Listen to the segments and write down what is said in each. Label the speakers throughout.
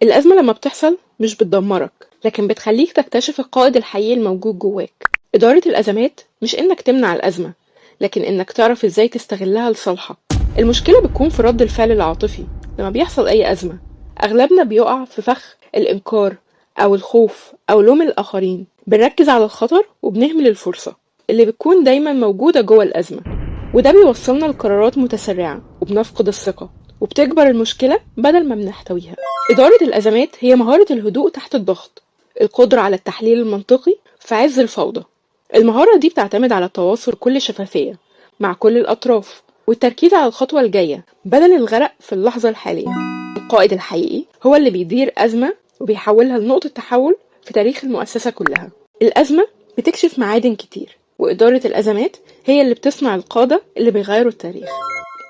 Speaker 1: الأزمة لما بتحصل مش بتدمرك، لكن بتخليك تكتشف القائد الحقيقي الموجود جواك. إدارة الأزمات مش إنك تمنع الأزمة، لكن إنك تعرف إزاي تستغلها لصالحك. المشكلة بتكون في رد الفعل العاطفي لما بيحصل أي أزمة. أغلبنا بيقع في فخ الإنكار أو الخوف أو لوم الآخرين. بنركز على الخطر وبنهمل الفرصة اللي بتكون دايما موجودة جوه الأزمة، وده بيوصلنا لقرارات متسرعة وبنفقد الثقة وبتكبر المشكلة بدل ما بنحتويها. إدارة الأزمات هي مهارة الهدوء تحت الضغط، القدرة على التحليل المنطقي في عز الفوضى. المهارة دي بتعتمد على التواصل بكل شفافية مع كل الأطراف والتركيز على الخطوة الجاية بدل الغرق في اللحظة الحالية. القائد الحقيقي هو اللي بيدير أزمة وبيحولها لنقطة تحول في تاريخ المؤسسة كلها. الأزمة بتكشف معادن كتير، وإدارة الأزمات هي اللي بتصنع القادة اللي بيغيروا التاريخ.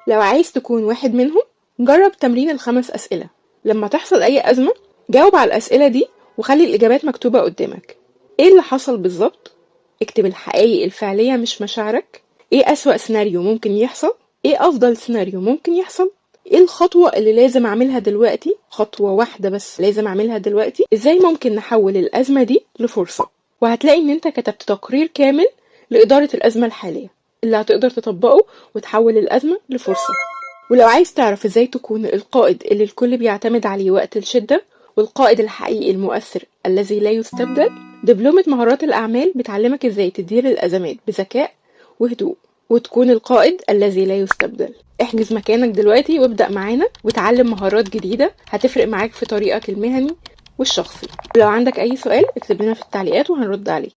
Speaker 1: لو عايز تكون واحد منهم، جرب تمرين ال5 أسئلة. لما تحصل أي أزمة جاوب على الأسئلة دي وخلي الإجابات مكتوبة قدامك. إيه اللي حصل بالظبط؟ اكتب الحقائق الفعلية مش مشاعرك. إيه أسوأ سيناريو ممكن يحصل؟ إيه أفضل سيناريو ممكن يحصل؟ إيه الخطوة اللي لازم أعملها دلوقتي؟ خطوة واحدة بس لازم أعملها دلوقتي. إزاي ممكن نحول الأزمة دي لفرصة؟ وهتلاقي إن أنت كتبت تقرير كامل لإدارة الأزمة الحالية اللي هتقدر تطبقه وتحول الأزمة لفرصة. ولو عايز تعرف إزاي تكون القائد اللي الكل بيعتمد عليه وقت الشدة والقائد الحقيقي المؤثر الذي لا يستبدل، دبلومة مهارات الأعمال بتعلمك إزاي تدير الأزمات بذكاء وهدوء وتكون القائد الذي لا يستبدل. احجز مكانك دلوقتي وابدأ معانا وتعلم مهارات جديدة هتفرق معاك في طريقك المهني والشخصي. لو عندك أي سؤال اكتب لنا في التعليقات وهنرد عليك.